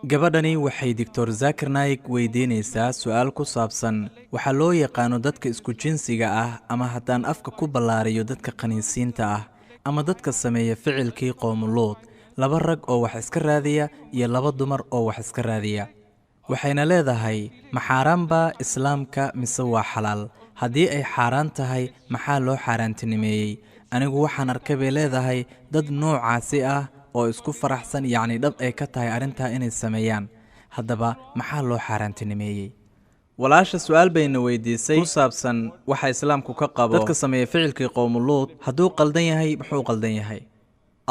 Gabadhani waxay Dr. Zakir Naik weydiinaysaa su'aal ku saabsan waxa loo yaqaano dadka isku jinsiga ah, ama haddaan afka ku ballaariyo dadka khaniisiinta ah ama dadka sameeya ficilkii qoomuluud, laba rag oo wax iska raadiya iyo laba dumar oo wax iska raadiya. Waxayna leedahay, ma xaaraan baa islaamka mise waa xalaal? Haddii ay xaaraan tahay, maxaa loo xaaraantinimeeyey? Anigu waxaan arkay, bay leedahay, dad noocaasi ah oo isku faraxsan, yacni dhab ay ka tahay arrintaa inay sameeyaan. Haddaba maxaa loo xaaraantinimeeyey? Walaasha su'aal bayna weydiisay ku saabsan waxa islaamku ka qabo dadka sameeya ficilkii qowmuluud. Hadduu qaldan yahay, muxuu qaldan yahay?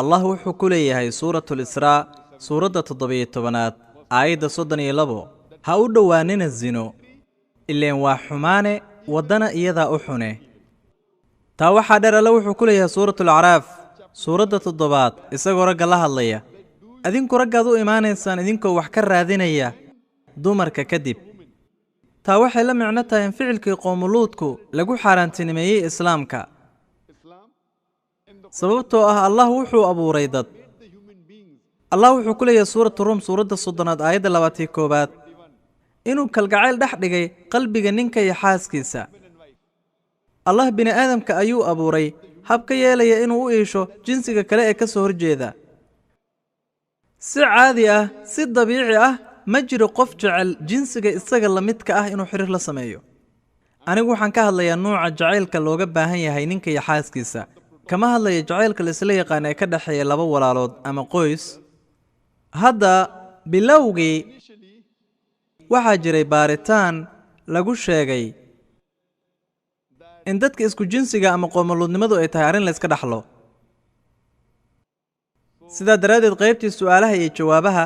Allah wuxuu ku leeyahay Suuratul Israa, suuradda 17aad, aayadda 32: ha u dhowaanina zino, ileen waa xumaane, waddana iyadaa u xune. Taa waxaa dheer, Alle wuxuu ku leeyahay Suuratul Acraaf, suuradda 7aad, isagoo ragga la hadlaya: adinku raggaad u imaanaysaan idinkoo wax ka raadinaya dumarka kadib. Taa waxay la micno tahay in ficilkii qoomuluudku lagu xaaraantinimeeyey islaamka, sababtoo ah Allah wuxuu abuuray dad. Allah wuxuu ku leeyahay Suuratu Rum, suuradda 30aad, aayadda 21aad, inuu kalgacayl dhex dhigay qalbiga ninka iyo xaaskiisa. Allah bini aadamka ayuu abuuray hab ka yeelaya inuu u iisho jinsiga kale ee ka soo horjeeda. Si caadi ah, si dabiici ah, ma jiro qof jecel jinsiga isaga la midka ah inuu xiriir la sameeyo. Anigu waxaan ka hadlayaa nuuca jacaylka looga baahan yahay ninka iyo xaaskiisa. Kama hadlaya jacaylka laisla yaqaan ee ka dhexeeya laba walaalood ama qoys. Hadda bilowgii waxaa jiray baaritaan lagu sheegay in dadka isku jinsiga ama qoomuluudnimadu ay tahay arrin layska dhaxlo. Sidaa daraaddeed, qaybtii su'aalaha iyo jawaabaha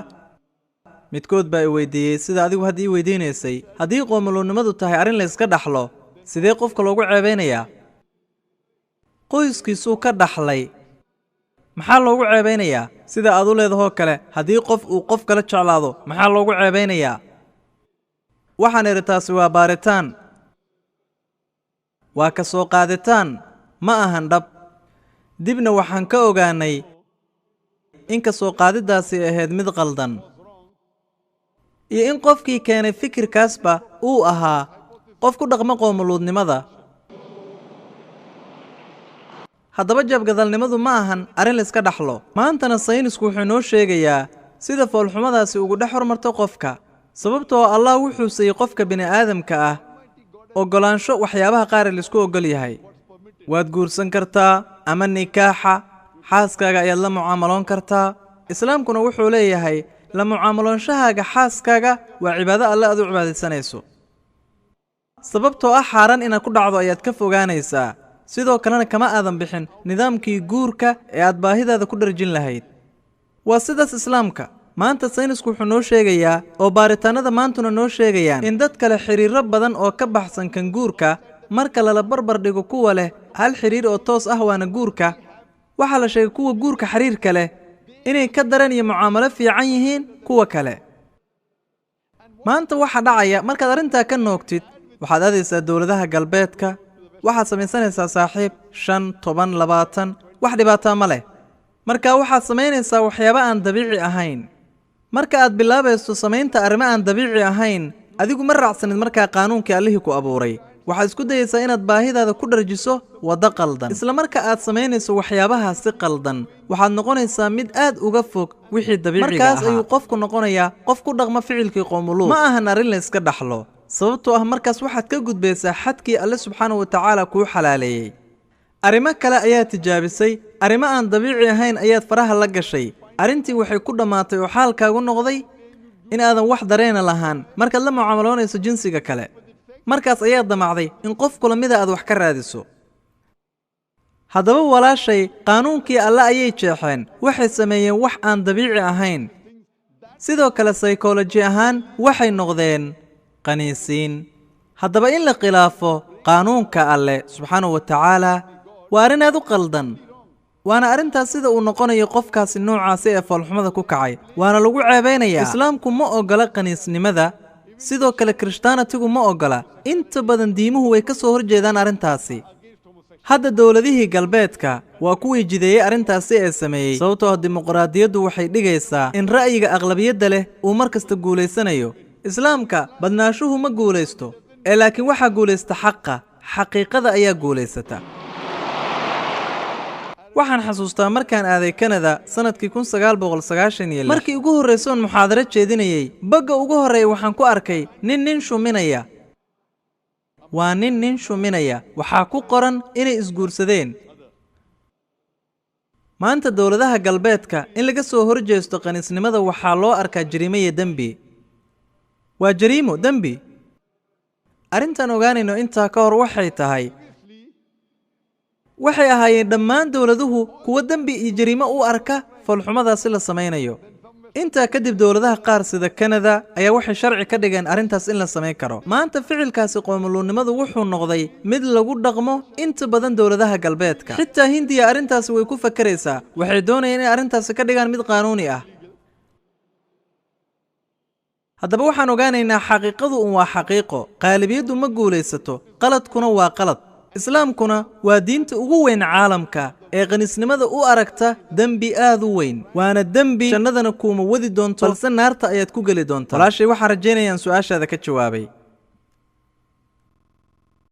midkood baa i weydiiyey sida adigu hadda ii weydiinaysay: haddii qoomuluudnimadu tahay arrin layska dhaxlo, sidee qofka loogu ceebaynayaa? Qoyskiisuu ka dhaxlay, maxaa loogu ceebaynayaa? Sida aad u leedahoo kale, haddii qof uu qof kala jeclaado, maxaa loogu ceebaynayaa? Waxaan idhi, taasi waa baaritaan, waa ka soo qaaditaan, ma ahan dhab. Dibna waxaan ka ogaanay in ka soo qaadiddaasi ahayd mid qaldan, iyo in qofkii keenay fikirkaasba uu ahaa qof ku dhaqma qoomuluudnimada. Haddaba jabgadalnimadu ma ahan arrin layska dhaxlo. Maantana saynisku wuxuu inoo sheegayaa sida foolxumadaasi ugu dhex hormarto qofka, sababtoo Allah wuxuu siiyey qofka bini'aadamka ah oggolaansho waxyaabaha qaar ee laisku oggol yahay. Waad guursan kartaa ama nikaaxa xaaskaaga ayaad la mucaamaloon kartaa. Islaamkuna wuxuu leeyahay la mucaamaloonshahaaga xaaskaaga waa cibaado Alle aad u cibaadaysanayso, sababtoo ah xaaraan inaad ku dhacdo ayaad ka fogaanaysaa. Sidoo kalena kama aadan bixin nidaamkii guurka ee aad baahidaada ku dharjin lahayd. Waa sidaas islaamka. Maanta saynisku wuxuu noo sheegayaa oo baaritaannada maantuna noo sheegayaan in dad kale xidhiirro badan oo ka baxsan kan guurka, marka lala barbar dhigo kuwa leh hal xidhiir oo toos ah, waana guurka. Waxaa la sheegay kuwa guurka xiriirka leh inay ka dareen iyo mucaamalo fiican yihiin kuwa kale. Maanta waxaa dhacaya, markaad arrintaa ka noogtid, waxaad aadaysaa dowladaha galbeedka, waxaad samaysanaysaa saaxiib, 5, 10, 20, wax dhibaataa ma leh. Marka waxaad samaynaysaa waxyaabo aan dabiici ahayn. Marka aad bilaabayso samaynta arrimo aan dabiici ahayn, adigu ma raacsanid markaa qaanuunkii Allihii ku abuuray. Waxaad isku dayaysaa inaad baahidaada ku dharjiso waddo qaldan. Isla marka aad samaynayso waxyaabahaasi qaldan, waxaad noqonaysaa mid aad uga fog wixii dabiiciga. Markaas ayuu qofku noqonayaa qof ku dhaqma ficilkii qoomuluud. Ma ahan arrin layska dhaxlo, sababtoo ah markaas waxaad ka gudbaysaa xadkii Alle subxaanahu watacaala kuu xalaaleeyey. Arrimo kale ayaad tijaabisay, arrimo aan dabiici ahayn ayaad faraha la gashay. Arrintii waxay ku dhammaatay oo xaalkaagu noqday in aadan wax dareena lahaan markaad la mucaamaloonayso jinsiga kale. Markaas ayaad damacday in qof kula mida aad wax ka raadiso. Haddaba walaashay, qaanuunkii Alle ayay jeexeen, waxay sameeyeen wax aan dabiici ahayn. Sidoo kale saykoloji ahaan waxay noqdeen qaniisiin. Haddaba in la khilaafo qaanuunka Alle subxaanahu wa tacaala waa arrin aad u qaldan, waana arrintaas sida uu noqonayo qofkaasi noocaasi ee foolxumada ku kacay, waana lagu ceebaynayaa. Islaamku ma oggola qaniisnimada, sidoo kale kirishtaanatigu ma oggola. Inta badan diimuhu way ka soo horjeedaan arrintaasi. Hadda dowladihii galbeedka waa kuwii jideeyey arrintaasi ee sameeyey, sababtoo ah dimuqraadiyaddu waxay dhigaysaa in ra'yiga aqlabiyadda leh uu mar kasta guulaysanayo. Islaamka badnaashuhu ma guulaysto, ee laakiin waxaa guulaysta xaqa, xaqiiqada ayaa guulaysata. Waxaan xasuustaa markaan aaday Kanada sanadkii 1996, markii ugu horraysoon muxaadaro jeedinayey, bagga ugu horreeya waxaan ku arkay nin nin shuminaya. Waa nin nin shuminaya, waxaa ku qoran inay isguursadeen. Maanta dowladaha galbeedka in laga soo horjeesto qaniisnimada waxaa loo arkaa jariimo iyo dembi. Waa jariimo dembi. Arrintaan ogaanayno intaa ka hor waxay tahay, waxay ahaayeen dhammaan dowladuhu kuwo dembi iyo jariimo u arka foolxumadaasi la samaynayo. Intaa kadib dowladaha qaar sida Kanada ayaa waxay sharci ka dhigeen arrintaas in la samayn karo. Maanta ficilkaasi qoomuluunnimadu wuxuu noqday mid lagu dhaqmo inta badan dowladaha galbeedka. Xitaa Hindiya arrintaasi way ku fakaraysaa, waxay doonayeen inay arrintaasi ka dhigaan mid qaanuuni ah. Haddaba waxaan ogaanaynaa xaqiiqadu un waa xaqiiqo, qaalibiyaddu ma guulaysato, qaladkuna waa qalad. Islaamkuna waa diinta ugu weyn caalamka ee qaniisnimada u aragta dembi aad u weyn, waana dembi jannadana kuuma wadi doonto, balse naarta ayaad ku geli doontaa. Walaashay, waxaan rajaynayaan su-aashaada ka jawaabay.